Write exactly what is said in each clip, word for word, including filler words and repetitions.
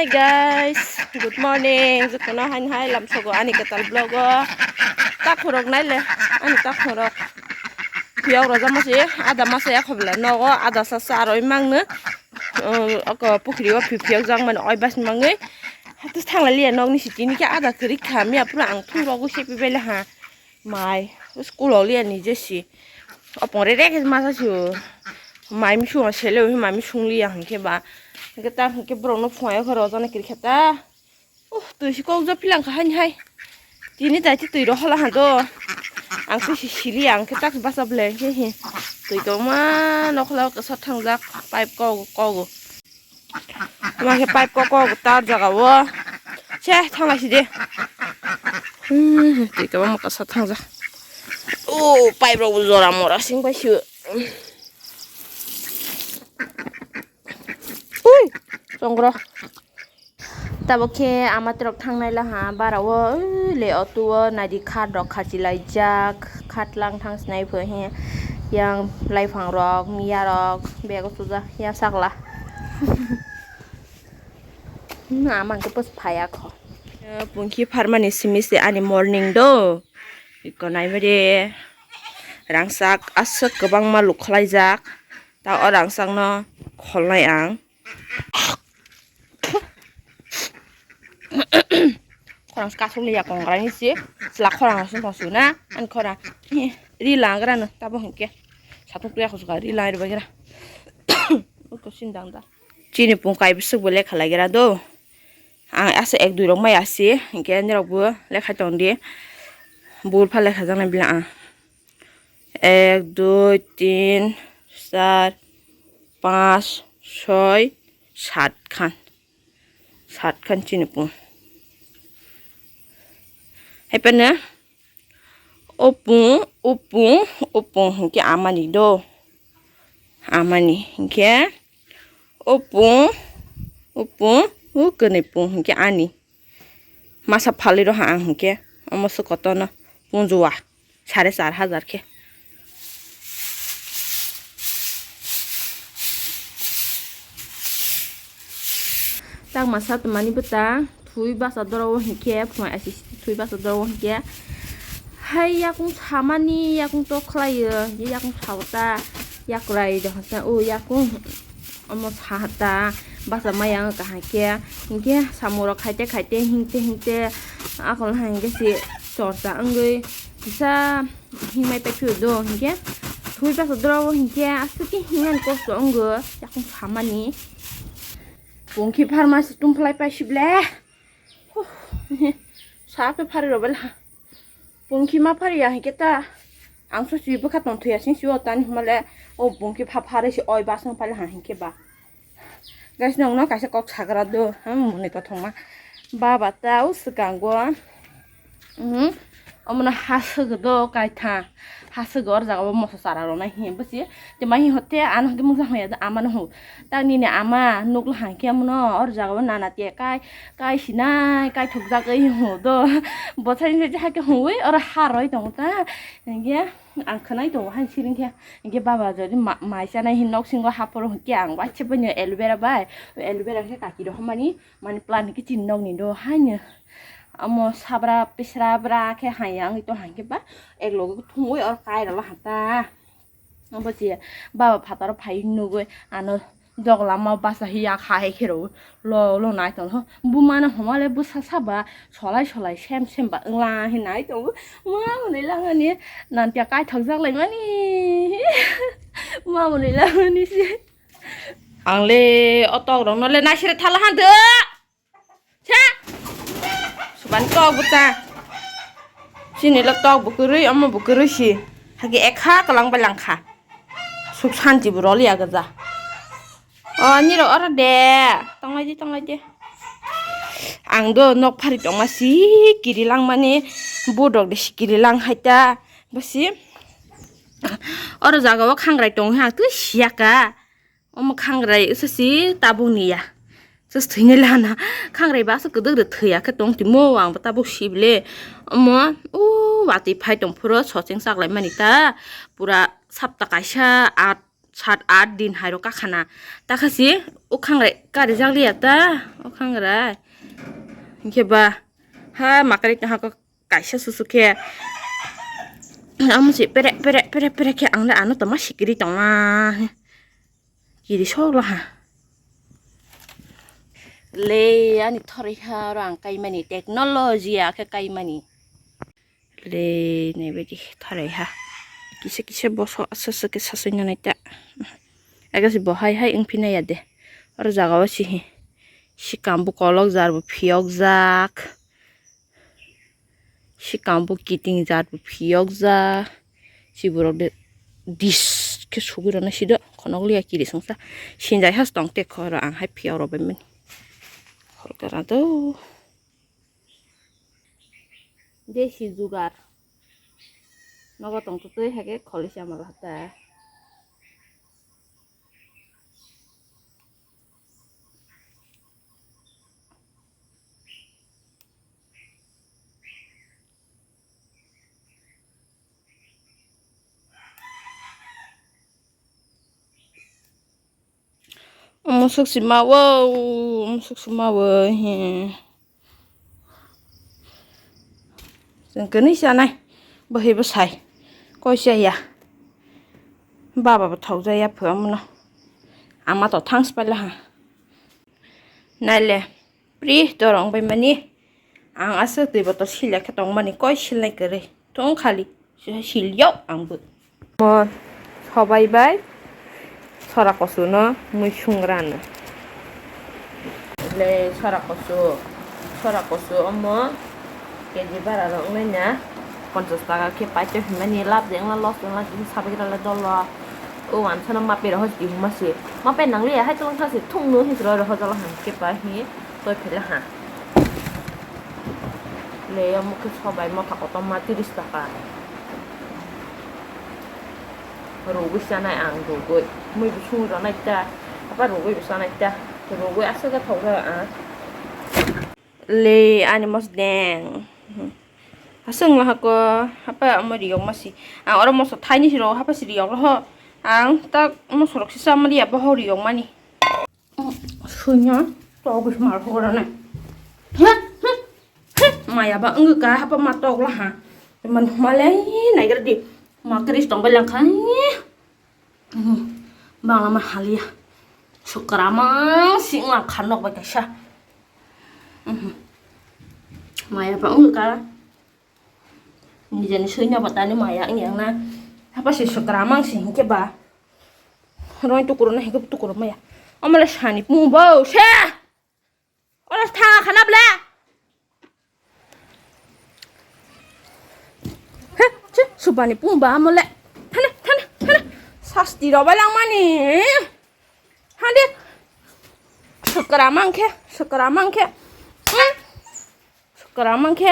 Guys, good morning. Jotono hain hai lamsogo ani kwtal vlog o. Takhorok naile, ani takhorok. Phiyok rojak mase, ada mase ya khobla nogo, ada sa sa aroi mangno. Oko pukhri o phi phiyok jak mani oi bas mangwi. Hatus thangla liya nokni sitini khe ada kwrwi kha, miya pura ang thung rogo sepi baila ha. Mai, school o liya ni jesi. Opong re re khe masa si o. Mai misung o sele o, mai misung liya hwnkhe ba. Hwnkhe ta hwnkhe borok no phunai khe rojana kiri khe ta. Uh, twi si kok ja philang kha hani hai. Tini tai twi rw hola ha do. Ang twi si sili ang khe tak basa ble khe hi. Twi tongma nokhola kasa thangjak pipe kok kogo. Tuma khe pipe kok kok tar jaga o. Che thanglai si de. Hmm, twi tongma kasa thangjak. Oh, pipe rok jora mora sing pai si. Ui, chongro. Tabuk khe ama trok thangnai laha bara o, ui, le auto o naidi khat rok khachi laijak, khat lang thang sinai pho he, yang laifang rok, miya rok, bego suja, yang sakla. Hmm, ama hwnkhe pos phaya kho. Pungki pharmani simi se ani morning do. Iko nai mari rangchak aswk kwbangma luk khlaijak. Ta o rangchakno kholnai ang. Khorang se kasuk liya kongrai ni se chwla khorang se tong su na ani khorang ri langra no tabo hwnkhe satung tuya khusuka ri lai rwbai gra. Uko sindang da. Chini pung kai bwswk bo lekha lai gra do. Ang asa ek dui rok mai asi hwnkhe nirok bo lekhai tong di. Bul pha lekha jaknai bla ang. Ek, dui, tin, char, panch, soi, sat khan. Sat khan chini pung. Hai phano o pung, o pung, o pung hwnkhe amani do. Amani hwnkhe o pung, o pung, o kwnwi pung hwnkhe ani. Masa phalwi rw ha ang hwnkhe omo se kotorno punjua sare char hajar khe. Tangma sa tongmani bwtang thwi basa doro o hwnkhe phunai asi thwi basa doro o hwnkhe hai yakung samani yakung tok khlaio, yakung sao ta yakrai de hwnkhe o yakung. Omo sahata basa maya wng kaham khe, hinkhe samung rok khaite khaite hingte hingte akol hai hingke si chorsa wngwi kisa hingmai paiphiu do hinkhe thwi basa doro hinkhe aswk khe hingmani kosto wngwi yakung samani. Pungkhi pharmacy tungphlai paisible. Huh, sa khe phari rw bela. Pungkhi ma phari ya hinkhe ta. Ang so si bwkha tong thwi ya sing si o tani hwnba le o pungkhi pha phari si oi bas wng pali ha hinkhe ba. Guys, nongno kaisa kok sagra do. Hmm, muni kothoma. Baba ta o swkango. Mhm. Omono ha swgw do kaitha. Ha swgw or jaga o moso chara rwnai hi bwsi. Te mai hi hote ano hwnkhe mungsa hwnya do ama no hu. Tak nini ama nukla hangkhe amono or jaga o nana te kai kai sinai kai thukjak oi hu do. Bwsai ni je hake hui oro ha roi tongo ta. Hingke ang khwnai tongo han siring khe. Hingke baba jodi ma-, mai chanai hin nok singo haporo hingke ang waisa bai no aloe vera bai. Aloe vera khe kaki rok hamani mani plan khe chini nok ni do haino. Amo sabra pisra bra khe hai ang to hangke ba ek loge thungwi or kai rala hata. Abo se baba phataro phai nugwi ano doglama basa hiya khai khero lo lo nai tong ho buma no homa le bwsa saba solai solai sem sem ba wngla hinai tong ma mwnwi langani nantia kai thok jak lai mani ma mwnwi langani se ang le o tok rok no le nai sere thala han de. Sa. Suban tok bwsa. Chini lo tok bo kwrwi, omo bo kwrwi si. Hagi ekha kwlang bai langkha. Suk santi bo roli ya gaja. O, nirok oro de. Tonglai di, tonglai di. Ang do nok phari tongma si kiri langmani. Bodok de si kiri lang hai ta. Basi. Oro jaga o khangrai tong ha, twi siya ka. Omo khangrai wngsa si tabuk ni ya. Just thwinai lana. Khangrai baksa kwdwk rw thwiya khe tong timo ang bo tabuk sibile. Omo o watwi phai tong phuru socheng chaklai mani ta. Pura sapta kaisa at sat aath din hai rok kakhana. Takha si ukhang rai kari jak liya ta, ukhang rai. Hinkhe ba ha makari tong ha kok kaisa susu khe. Amo si pere, pere, pere, pere khe ang le ano toma sikiri tongma. Kiri sok la ha. Le ani thori ha oro ang kaimani technology a khe kaimani. Le naibaidi thori ha. Kisa kisa boso asa asa khe sasai nanai ta. Aga si bo hai hai wngphi nai ya de. Oro jaga o si hi. Sikam bo kolok jar bo phiyok jak. Sikam bo kiting jat bo phiyok ja. Siborok de dis khe sugui rwna sido khonok liya kiri songsa. Sinjai has tong te khoro ang hai phiyok rw bai mani. Khorkar do. Desi jugar. Nogo tong tutui hai khe kholi se amalo hata. Omo swk si ma o, omo swk si ma o, he. Chwng kwnwi chanai, bo hai bwsai. Koi cha ya. Baba bo thok ja ya phu omono. Ama to thangs paila ha. Naile. Pri dorong bai mani. Ang aswk twi botol silya khe tongmani koi silnai kwrwi. Thung khali. Siha silyok ang bo. Mo sobai bai sora kosu no mui sungrano. Le sora kosu. Sora kosu omo K G bara rok nai na. Ponchas taka khe paito hinmani lab de wngla loss wngla kisa sabai rale dolo. O wansana mape rok hoj di huma se. Mape nang le hai tong thang se thung no hin roi rok hojalo han khe pa hi. Toi phela ha. Le omo khe sobai motha kotorma tiris taka. Rugui chanai ang rugui. Mui bo sung rwnai ta. Apa rugui bo chanai ta. Rugui aswk khe thok rw ang. Le ani mosdeng. Aswk wng lahako hapa omo riyok masi. Ang oro moso thaini si rw hapa si riyok rw ho. Ang tak moso rok si chamali ya boho riyok mani. Sunya togwi mal hora nai. Maya ba wngka hapa ma togla ha. Man malai naigra di. Ma kris tong bai langkha. Bangla ma halia. Sukramang si wngkha nok bai kaisa. Maya ba wngka. Nijani suina ba tani maya wngya na. Hapa si sukramang si hinkhe ba. Roi tukuro na hinkhe tukuro maya. Omole sani pung bo se. Oro thanga khana bla. He, che, subani pung ba mole. Thane, thane, thane. Sasti robai langmani. Hande. Sukramang khe, sukramang khe. Hmm. Kwrang mankhe.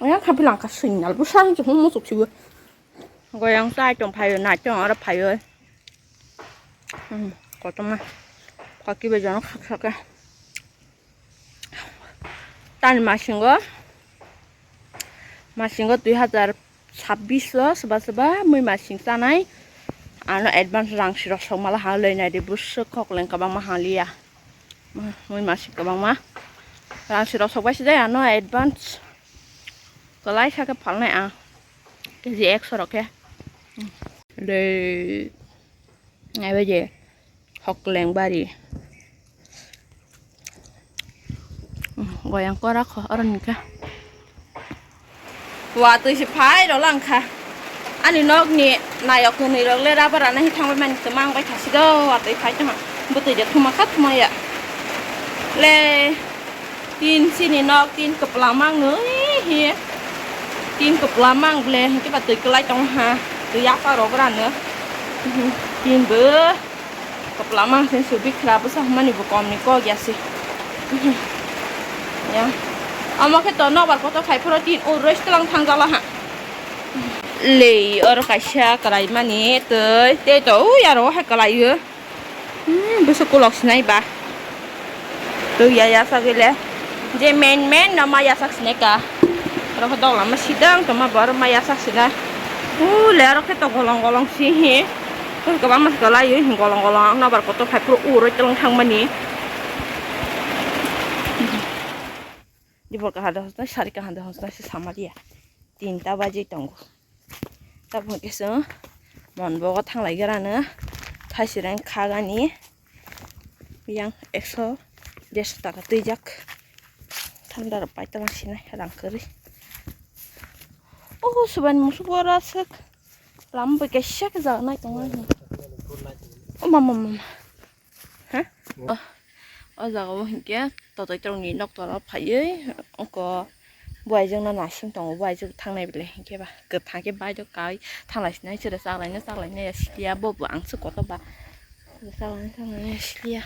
Oya khapi langkha signal bwsa hinwi chukung muchuk sibo. Goyang chai tong phaio, nai tong aro phaio. Hmm, kotorma. Khaki bai jono khak saka. Tani masingo. Masingo dui hazar sabbish o swba swba mui masing chanai. Ano advance rang sirok sok mala ha loi nai di bwswk kok leng kwbangma ha liya. Mui masing kwbangma rang sirok sok bai sidai ano advance kwlai sa khe phalnai ang K G ekso rok khe. Dei naibaidi hokleng bari. Goyang kora kho oro ni khe. Watwi se phai rw lang kha. Ani nok ni nayok kwnwi rok le rubber ana hi thang bai mani kwmang bai thasi do watwi phai tong. Bwtwi de thuma kha thuma ya. Le tin sini nok tin kwpla mang nw hi. Tin kwpla mang ble hinkhe ba twi kwlai tong ha. Twi yasa rw bra nw. Tin bo. Kwplama se subi khra bwsa hwnmani bo kom ni kok ya se. Ya. Omo khe to nobar kotor khai phuru tin o restaurant thangjala ha. Lei oro kaisa kwlai mani tei tei to ui aro hai kwlai o. Hmm, bwswk kulok sinai ba. Twi ya yasak le. Je men men no ma yasak sinai ka. Oro khe dok lama sidang tongma bo oro ma yasak sinai. U le oro khe to golong golong si hi. Phul kwbangma kwlaiwi golong golong ang nobar kotor phai phuru uroi twlang thangmani. Dibor kahar de hosna, sari kahar de hosna se samaliya. Tinta baji tongo. Tabuk khe chwng Monbogo thanglai grano thaisireng khagani yang ekso derso taka twijak. Thanda rok paitama sinai rang kwrwi. O subani musuk oro aswk lama bai kaisa khe jaga nai tongo ani. O mama mama. Ha? O, o jaga o hinkhe totoi torokni noktora phaiwi oko buaijwkno nasing tongo, buaijwk thangnai belai hinkhe ba kwthang khe baidok kai thanglai sinai, chwrai chaklaino chaklaino ya siliya, bo bo ang se kotor ba chaklaino chaklaino ya siliya.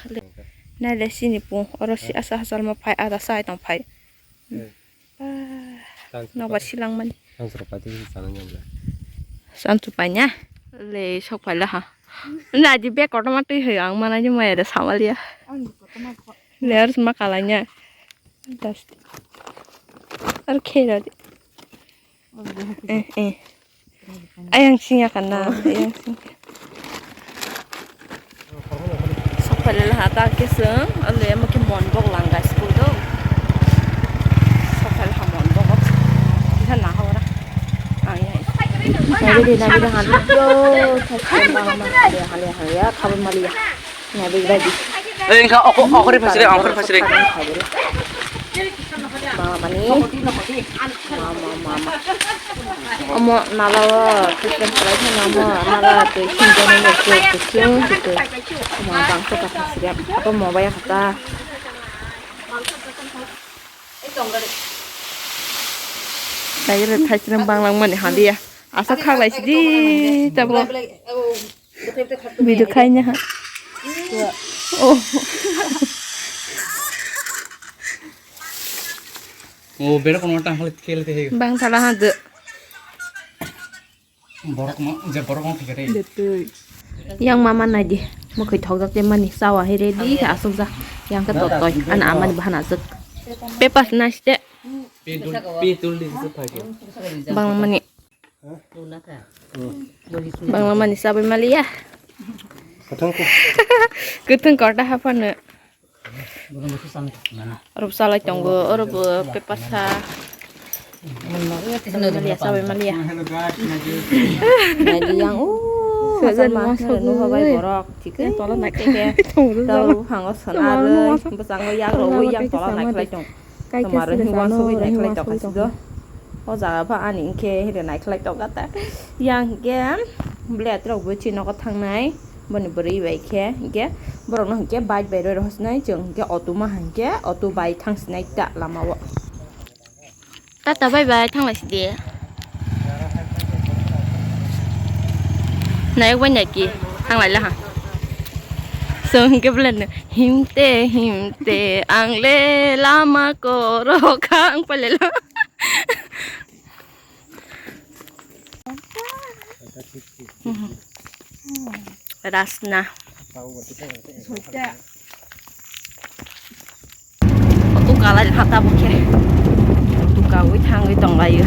Naile chini pung oro si asa hachal ma phai ada chai tong phai. Nobar silangmani. Chanchro paitwi chanani wngla. Chanchro paina? Le sok phaila ha. Naji bag kotorma twi hai ang manani maya de samaliya. Le aro ma kalaina. Dust. Ar khe rodi. Eh, eh. Ayang singya kana, ayang singya. Sokphailala ha ta khe chwng, ale amo khe Monbog langga school do. Sokphailala ha Monbog o. Kisa nahora. Ang ya. Nabidi, nabidi, nabidi, yo, thai, thai, mama, mama, hale, hale, hale, ya, khabon maliya. Nabidi, nabidi. Eh, engka, oko, okori phasiri, okori phasiri. Mama, mani. Mama, mama. Omo nala o system khlai thangna omo nala twi sinjani no twi twi twi twi. Omo bangsa kha siya. Omo baya kha ta. Nai re thai sini bang lang mani haliya. Asa kha lai sidi tabo. Video khaina ha. Oh. Oh, bera kono tang hal khel te. Bang thala ha de. Borok ma, je borok ma phikare. Yang mama nai di. Mo khoi thok jak te mani sawa he ready khe asuk jak. Yang ke tot toi an amani bahana asuk. Pepas nai ste. Pitul, pitul di se phai. Bang mani. Bangla mani sabai maliya. Kwthang khe. Kwthang korda haphano. Oro salai tongo, oro bo pepasa. Maliya sabai maliya. Naidi yang, uh, sejak masa mas nuho bai borok. Chikhe tola naikhe. Tau hango sana roi, bwskango yak roi yang tola naikhlai tong. Tomaro hwnwi uansugwi naikhlai tongkha sido. O jaga pha ani hinkhe hede naikhlai tongkha ta. Yang hinkhe blade rok bo chini nogo thangnai. Boni bwrwi bai khe hinkhe borokno hinkhe bike bai roi rohorsinai, chwng hinkhe auto ma hinkhe auto bai thangsinai ta lama o. Tata bye bye, thanglai sidi. Nayok bai naiki, thanglai laha. Chwng hinkhe blade no. Himte himte ang le lama koro kha ang pailelo. Rasna. Otu kalai hata bokhe. Otu kawi thangwi tonglayo.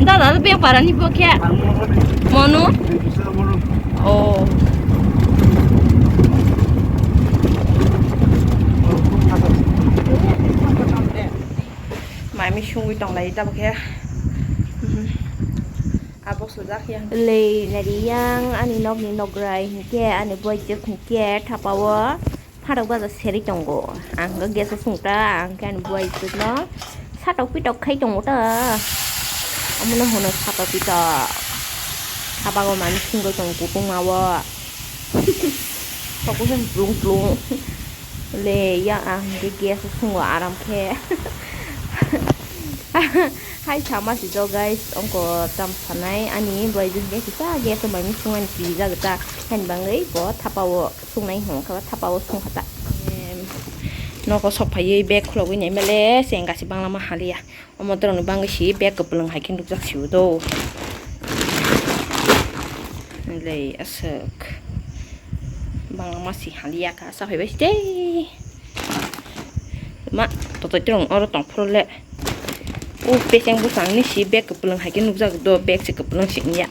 Dada, beng parani bokhe. Monu? Oh. Mami sungwi tonglai tabokhe. Abo sujak yang. Lei nari yang ani nokni nokrai hinkhe ani boyjwk hinkhe thapao. Pharok baja seri tongo. Ang khe gas o sungta, ang khe ani buai sukno satok pitok khai tongo ta. Omono hono satok pitok. Habago mani sungwi tongo kupungma o. Tokosong plung plung. Le ya ang khe gas o sungo aram khe. Hai sama si do guys, ongko tam sanai ani buai jin khe kisa gas o mani sungani pili jagata. Hani bangwi bo thapao. Sungnai hwn kha thapao sung kha ta. Em, nogo sok phaiwi bag khulogwi nai mele se engka se bangla ma haliya. Omo doroni bangwi si bag kwplwng hai khe nukjak si o do. Lei aswk bangla ma si haliya kha sa phaibai si de. Ma totoi twrwng oro tong phuru le. O pecheng bwsang ni si bag kwplwng hai khe nukjak do, bag se kwplwng se wngya.